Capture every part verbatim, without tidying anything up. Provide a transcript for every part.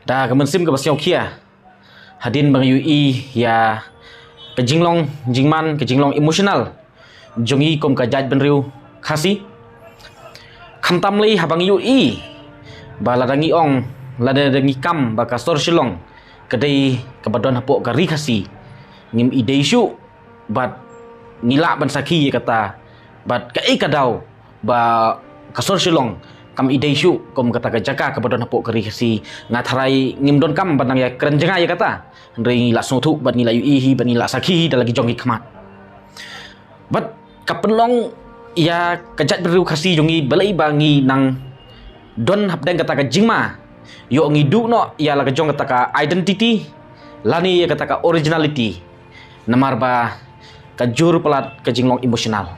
Da ka mynsiem kaba sngewkhia hadien ba nga ïohi ïa ka jinglong jingman, ka jinglong emotional jong ngi kum ka jaitbynriew Khasi. Khamtam lei haba nga ïohi ba lada ngi ong, lada ngi kam ba ka sor Shillong ka dei kaba don hapoh ka ri Khasi, ngim ïadei shuh bad ngi lah ban sakhi ïa kata, bad kaei ka daw ba ka sor Shillong kam ïadei shuh kum kata ka jaka kaba don hapoh ka ri Khasi. Nga tharai ngim donkam ban nang ïakren jngai ïa kata, hynrei ngi la sngewthuh bad ngi la ïohi hi bad ngi la sakhi hi da la ki jong ki khmat. Bad ka pynlong ïa ka jaitbynriew Khasi jong ngi balei ba ngi nang don hapdeng kata ka jingma, ïoh ngi duh noh ïa la ka jong kata ka identity lane ïa kata ka originality, namar ba ka jur palat ka jinglong emotional.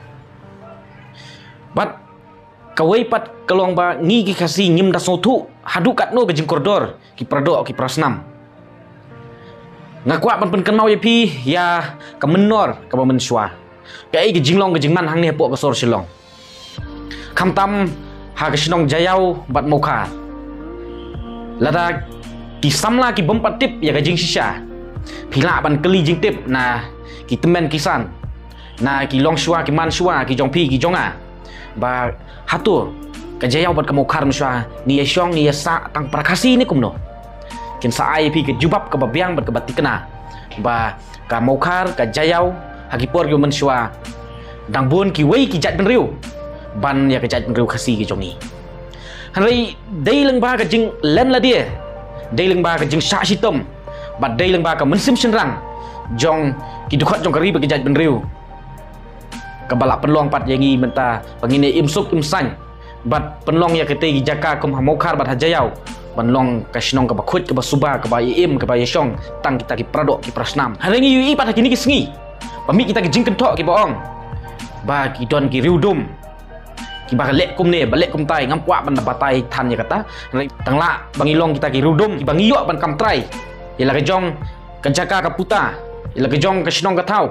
Bad kawei pat ka long ba ngi ki Khasi ngim da sngewthuh haduh katno ka jingkordor ki paradoh ki parasnam. Nga kwah ban pynkynmaw ïa phi ïa ka mynnor kaba mynshuwa, kaei ka jinglong ka jingman hangne hapoh ka sor Shillong, khamtam ha ka shnong Jaïaw bad Mawkhar. Lada ki samla ki bym pat tip ïa ka jingshisha, phi lah ban kylli jingtip na ki tymmen ki san, na ki longshuwa ki manshuwa ki jong phi ki jong nga, ba hato ka Jaïaw bad ka Mawkhar mynshuwa ngi ïa shong ngi ïa sah tang para Khasi ne kumno? Kin sa ai ïa phi ka jubab kaba biang bad kaba thikna ba ka Mawkhar, ka Jaïaw, ha ki por kiba mynshuwa dang bun kiwei ki jaitbynriew ban ïa ka jaitbynriew Khasi ki jong ngi. Hynrei dei lyngba ka jinglen lade, dei lyngba ka jingshah shitom, bad dei lyngba ka mynsiem shynrang jong ki dkhot jong ka ri bad ka jaitbynriew, kaba la pynlong pat ïa ngi mynta ba ngin ïa im suk im saiñ bad pynlong ïa katei ki jaka kum ha Mawkhar bad ha Jaïaw ban long ka shnong kaba khuid, kaba suba, kaba ïa im, kaba ïa shong tang kita ki paradoh ki parasnam. Hynrei ngi ïohi pat ha kine ki sngi ba mih kita ki jingkynthoh kiba ong ba ki don ki riewdum kiba leh kumne ba leh kumtai. Ngam kwah ban da batai than ïa kata, hynrei tang lah ba ngi long kita ki riewdum kiba ngi ïoh ban kam trai ïa la ka jong ka jaka ka puta, ïa la ka jong ka shnong ka thaw,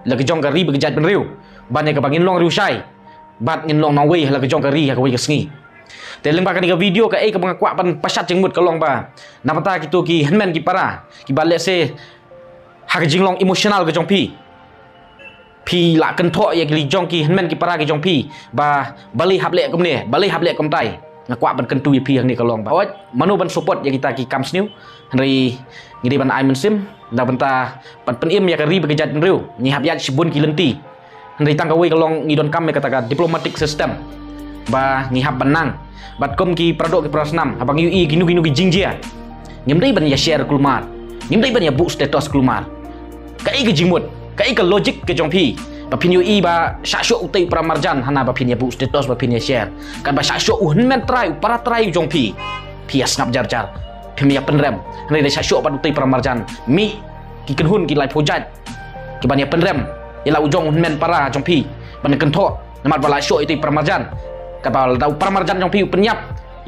ïa la ka jong ka ri bad ka jaitbynriew, ban ïa kaba ngin long riewshai bad ngin long nongwei ha la ka jong ka ri ha kawei ka sngi. Te lyngba kane ka video, kaei kaba nga kwah ban pashat jingmut ka long ba na bynta kito ki hynmen ki para kiba lehse ha ka jinglong emotional ka jong phi, phi la kynthoh ïa ki la jong ki hynmen ki para ki jong phi ba balei hap leh kumne, balei hap leh kumtai. Nga kwah ban kyntu ïa phi hangne ka long ba, hooid, mano ban support ïa kita ki kam sniew, hynrei ngi dei ban ai mynsiem na bynta ban pynim ïa ka ri bad ka jaitbynriew. Ngi hap ïaid shibun ki lynti, hynrei tang kawei ka long ngi donkam ïa kata ka diplomatic system ba ngi hap ban nang. Bad kum ki paradoh ki parasnam, haba ngi ïohi kino kino ki jingjia, ngim dei ban ïa share kulmar, ngim dei ban ïa buh status kulmar. Kaei ka jingmut, kaei ka logic ka jong phi ba phin ïohi ba shah shuh utei u paramarjan hana ba phin ïa buh status, ba phin ïa share? Katba shah shuh u hynmen trai, u para trai u jong phi, phi ïa sngap jar jar, phim ïa pynrem. Hynrei da shah shuh pat utei u paramarjan, mih ki kynhun ki laiphew jait kiban ïa pynrem ïa la u jong u hynmen para jong phi ban kynthoh, namar ba la shah shuh utei u paramarjan. Katba lada u paramarjan jong phi u pynïap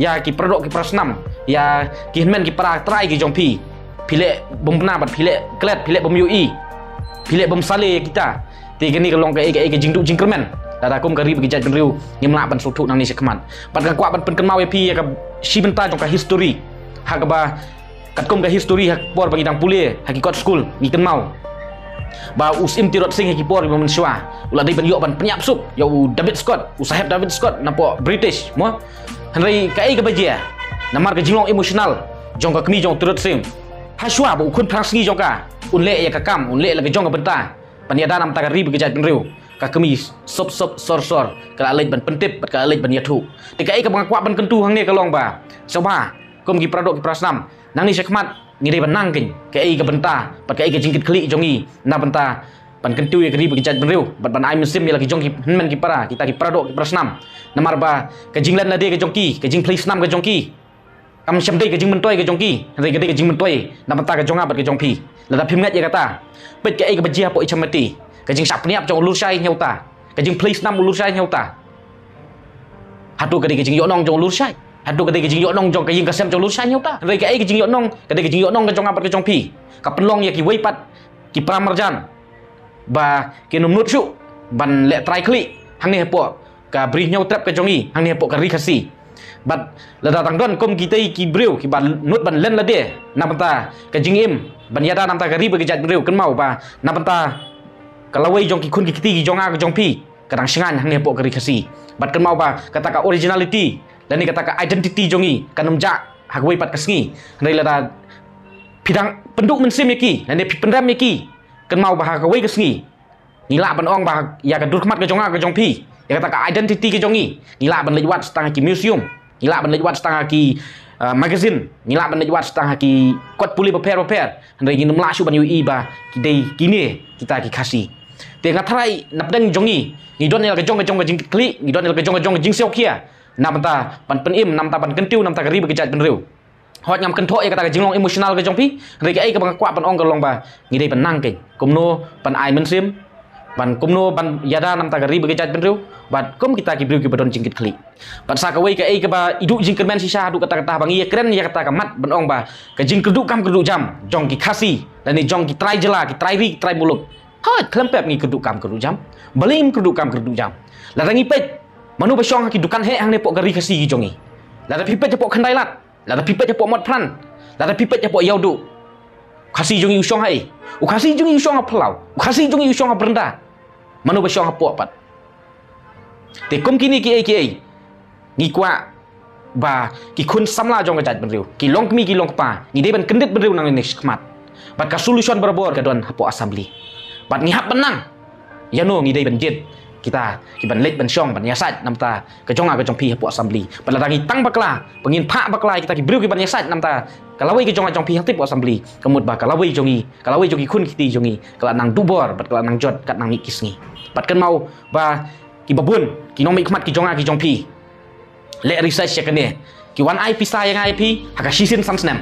ïa ki paradoh ki parasnam, ïa ki hynmen ki para trai ki jong phi, phi leh bym bna bad phi leh klet, phi leh bym ïohi, phi leh bym sale ïa kita. Te kane ka long kaei kaei ka jingduh jingkyrmen. Lada kum ka ri bad ka jaitbynriew ngim lah ban sngewthuh nangne shakhmat. Bad nga kwah ban pynkynmaw ïa phi ïa ka shi bynta jong ka history, ha kaba katkum ka history ha ka por ba ngi dang pule ha ki kot skul ngi kynmaw ba u Syiem Tirot Sing ha ki por ba mynshuwa u la dei ban ïoh ban pynïap suk ïa u David Scott, u Saheb David Scott napoh British mo. Hynrei kaei kaba jia? Namar ka jinglong emotional jong ka kmie jong u Tirot Sing, ha shuwa ba u khun phra sngi jong ka un leh ïa ka kam, un leh la ka jong ka bynta ban ïada na bynta ka ri bad ka jaitbynriew, ka kmie sop sop sor sor ka la leit ban pyntip bad ka la leit ban ïathuh. Te kaei kaba nga kwah ban kyntu hangne ka long ba sngewbha kum ki paradoh ki parasnam, nangne shakhmat ngi dei ban nang kein kaei ka bynta bad kaei ka jingkitkhlieh jong ngi na bynta ban kyntu ïa ka ri bad ka jaitbynriew bad ban ai mynsiem ïa la ki jong ki hynmen ki para, kita ki paradoh ki parasnam. Namar ba ka jinglen lade ka jong ki, ka jingphlei snam ka jong ki, kam shym dei ka jingmyntoi ka jong ki, hynrei ka dei ka jingmyntoi na bynta ka jong nga bad ka jong phi. Lada phim ngeit ïa kata, peit kaei kaba jia hapoh Ichamati, ka jingshah pynïap jong u Lurshai Hynñiewta, ka jingphlei snam u Lurshai Hynñiewta. Hato ka dei ka jingïohnong jong u Lurshai? Hato ka dei ka jingïohnong jong ka ïing ka sem jong u Lurshai Hynñiewta? Hynrei kaei ka jingïohnong? Ka dei ka jingïohnong ka jong nga bad ka jong phi. Ka pynlong ïa kiwei pat ki paramarjan ba kin ym nud shuh ban leh trai khlieh hangne hapoh ka Bri Hynñiewtrep ka jong ngi, hangne hapoh ka ri Khasi. Bad lada tang don kum kitei ki briew kiba nud ban len lade na bynta ka jingim ban ïada na bynta ka ri bad ka jaitbynriew, kynmaw ba na bynta ka lawei jong ki khun ki kti ki jong nga ka jong phi ka dang shngaiñ hangne hapoh ka ri Khasi. Bad kynmaw ba kata ka originality lane kata ka identity jong ngi kan ym jah ha kawei pat ka sngi. Hynrei lada phi dang pynduh mynsiem ïa ki lane phi pynrem ïa ki, kynmaw ba ha kawei ka sngi ngi lah ban ong ba ïa ka dur khmat ka jong nga ka jong phi, ïa kata ka identity ka jong ngi, ngi lah ban leit wad tang ha ki museum, ngi lah ban leit wad tang ha ki, uh, magazine, ngi lah ban leit wad tang ha ki kot pule bapher bapher. Hynrei ngim lah shuh ban ïohi ba ki dei kine kita ki Khasi. Te nga tharai na pdeng jong ngi ngi don ïa la ka jong ka jong ka jingkitkhlieh, ngi don ïa la ka jong ka jong ka jingsiewkhia na bynta ban pynim, na bynta ban kyntiew na bynta ka ri bad ka jaitbynriew. Hooid, ngam kynthoh ïa kata ka jinglong emotional ka jong phi. Hynrei kaei kaba nga kwah ban ong ka long ba ngi dei ban nang keiñ kumno ban ai mynsiem, ban kumno ban ïada na bynta ka ri bad ka jaitbynriew, bad kum kita ki briew kiba don jingkitkhlieh. Bad sa kawei kaei kaba i duh jingkyrmen shisha haduh katta katta ba ngi ïakren ïa kata ka mat ban ong ba ka jingkyrduh kam kyrduh jam jong ki Khasi lane jong ki trai jylla, ki trai ri, ki trai muluk. Hooid, khlem pep ngi kyrduh kam kyrduh jam. Balei ngim kyrduh kam kyrduh jam? Lada ngi peit, mano ba shong ha ki dukan heh hangne hapoh ka ri Khasi ki jong ngi? Lada phi peit hapoh Khyndai Lad, lada phi peit hapoh Motphran, lada phi peit hapoh Ïewduh, u Khasi jong ngi u shong ha ei? U Khasi jong ngi u shong ha phyllaw, u Khasi jong ngi u shong ha byrnda. Mano ba shong hapoh pat? Te kum kine kiei kiei ngi kwah ba ki khun samla jong ka jaitbynriew, ki longkmie ki longkpa, ngi dei ban kyndit bynriew nangne shakhmat. Bad ka solution barabor ka don hapoh assembly. Bad ngi hap ban nang ïano ngi dei ban jied, kita kiban leit ban shong ban ïasaid na bynta ka jong nga ka jong phi hapoh assembly. Bad lada ngi tang bakla, ba ngin phah bakla ïa kita ki briew kiban ïasaid na bynta ka lawei ka jong nga jong phi hangtei hapoh assembly, ka mut ba ka lawei jong ngi, ka lawei jong ki khun ki kti jong ngi ka la nang duh bor bad ka la nang jot kat nangmih ki sngi. Bad kynmaw ba kiba bun ki nongmihkhmat ki jong nga ki jong phi leh research ïa kane, ki wan ai pisa ïa nga ïa phi ha ka shisien san snem.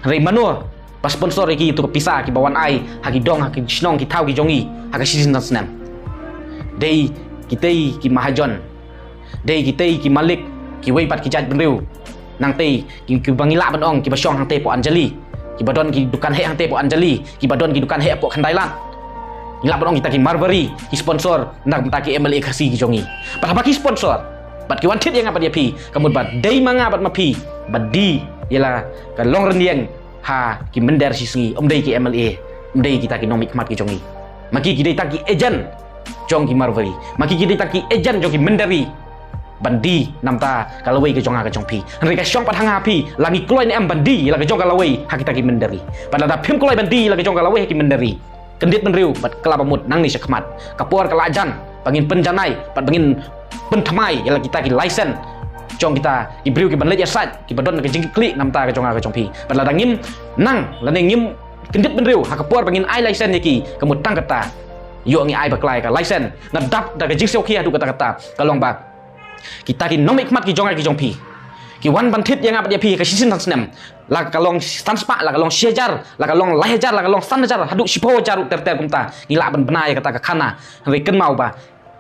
Hynrei mano ba sponsor ïa ki, ïa tu ka pisa kiba wan ai ha ki dong, ha ki shnong, ki thaw ki jong ngi ha ka shisien san snem? Dei kitei ki mahajon, dei kitei ki malik, kiwei pat ki jaitbynriew. Nangtei ki, kiba ngi lah ban ong kiba shong hangtei hapoh Anjali, kiba don ki dukan heh hangtei hapoh Anjali, kiba don ki dukan heh hapoh Khyndai Lad. Ngi lah ban ong kita ki Marwari ki sponsor na bynta ki M L A Khasi ki jong ngi. Bad haba ki sponsor bad ki wan thied ïa nga bad ïa phi, ka mut ba dei ma nga bad ma phi ba die ïa la ka longrynïeng ha ki mynder shisngi, ym dei ki M L A, ym dei kita ki nongmihkhmat ki jong ngi. Ma ki, ki dei tang ki agent jong ki Marwari. Ma ki, ki dei tang ki agent jong ki mynder ri ban die na bynta ka lawei ka jong nga ka jong phi. Hynrei ka shong pat ha nga ha phi, la ngi kloi ne em ban die ïa la ka jong ka lawei ha kita ki mynder ri. Bad lada phim kloi ban die ïa la ka jong ka lawei ha ki mynder ri, kyndit bynriew bad kylla ba mut nangne shakhmat. Ka por ka la jan ba ngin pynjanai bad ba ngin pynthymmai ïa la kita ki license jong kita ki briew kiban leit ïasaid, kiba don ka jingkitkhlieh na bynta ka jong nga ka jong phi. Bad lada ngim nang lane ngim kyndit bynriew ha ka por ba ngin ai license ïa ki, ka mut tang kata ïoh ngi ai bakla ïa ka license. Nga dap da ka jingsiewkhia haduh katta katta, ka long ba kita ki nongmihkhmat ki jong nga ki jong phi, ki wan ban thied ïa nga bad ïa phi ha ka shisien san snem, la ka long san spah, la ka long shi hajar, la ka long lai hajar, la ka long san hajar, haduh shiphew hajar ruh ter ter kumta, ngi lah ban bna ïa kata ka khana. Hynrei kynmaw ba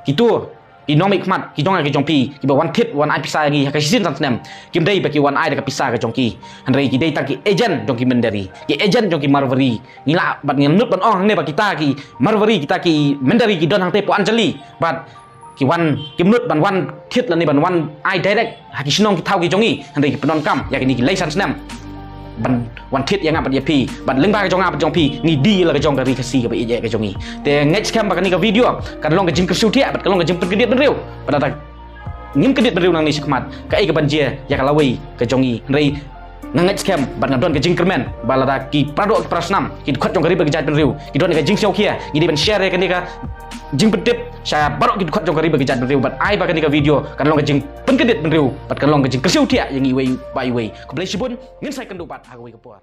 kito ki nongmihkhmat ki jong nga ki jong phi, kiba wan thied wan ai pisa ïa ngi ha ka shisien san snem, kim dei ba ki wan ai da ka pisa ka jong ki. Hynrei ki dei tang ki agent jong ki mynder ri, ki agent jong ki Marwari. Ngi lah bad ngim nud ban ong hangne ba kita ki Marwari, kita ki mynder ri ki don hangtei hapoh Anjali bad ki wan, kim nud ban wan thied lane ban wan ai direct ha ki shnong ki thaw ki jong ngi. Hynrei ki pyndonkam ïa kine ki lai san snem ban wan thied ïa nga bad ïa phi, bad lyngba ka jong nga bad jong phi ngi die ïa la ka jong ka ri Khasi kaba ïeit ka jong ngi. Te ngeit skhem ba kane ka video kan long ka jingkyrsiew thiah bad kan long ka jingpynkyndit bynriew. Bad lada ngim kyndit bynriew nangne shakhmat, kaei kaban jia ïa ka lawei ka jong ngi? Hynrei nga ngeit skhem bad nga don ka jingkyrmen ba lada ki para doh ki para snam, ki dkhot jong ka ri bad ka jaitbynriew, ki don ka jingsiewkhia, ngi dei ban share ïa kane ka jingpyntip sha baroh ki dkhot jong ka ri bad ka jaitbynriew, bad ai ba kane ka video kan long ka jingpynkyndit bynriew bad kan long ka jingkyrsiew thiah ïa ngi iwei pa iwei. Khublei shibun, ngin sa ïakynduh pat ha kawei ka por.